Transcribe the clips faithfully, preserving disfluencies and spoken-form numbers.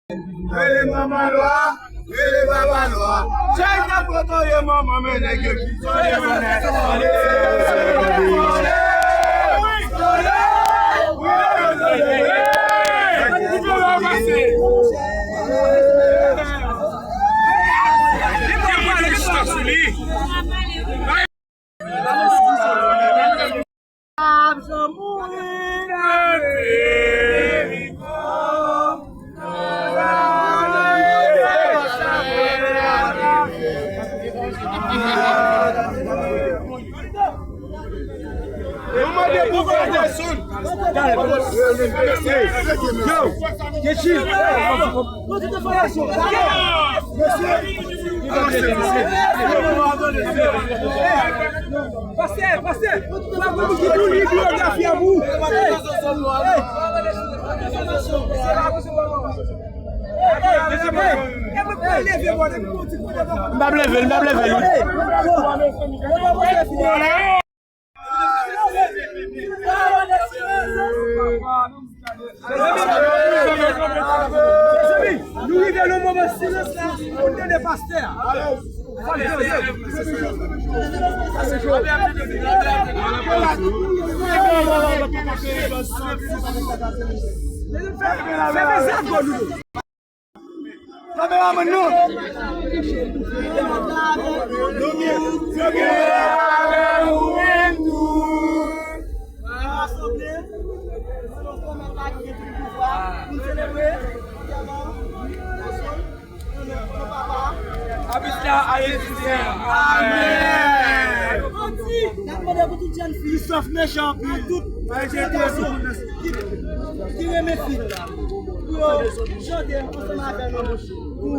Rele manman lwa, rele papa lwa. Chay nan poto ye manman, men nèg yo ki tonye, men nèg yo tonye. Nou mande pou Fèdèson. Yo, Kechi. Pastè, pastè, pastè. M p ap leve l, m p ap leve l. Mezanmi, nou rive nan moman silans la pou n tande pastè a. Fèmen zak nou. Kameramann nou. Nou gen, nou gen avè ou menm tou. Rasanble, selon fòmèl la ki gen tout pouvwa, pou n selebre, Apis la a Jezi Seyè. Amèn. N ap mande pou tout jèn fi, Christophe Méchant, ak tout jèn gason ki, ki renmen fi, pou yo chante ansanm avè nou pou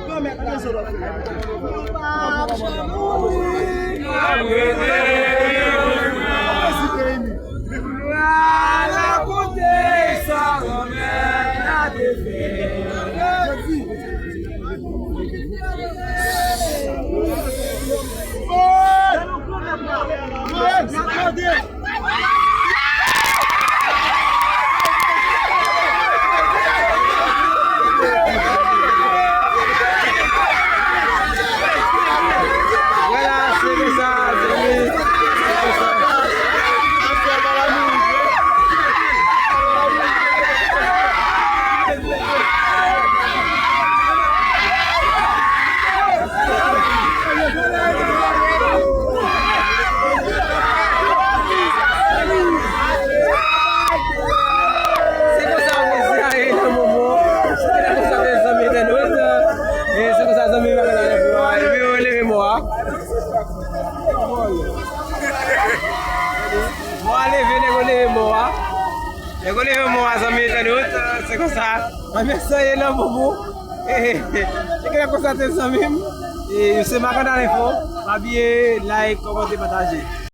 Granmèt la. Nou p ap janm mouri. Ala kote sa Granmèt la te fè. Se konsa, mesye, a, e nan moman. Se konsa, zanmi entènot. E se konsa, zanmi, epi yo leve mò a. Mò a leve, nèg yo leve mò a. Nèg yo leve mò a, zanmi entènot. Se konsa. Mwen menm sa ye nan bobo. E, e, e, e, konsa te zanmi m. E, se Makandal Enfo. Pa bliye like, kòmante, pataje.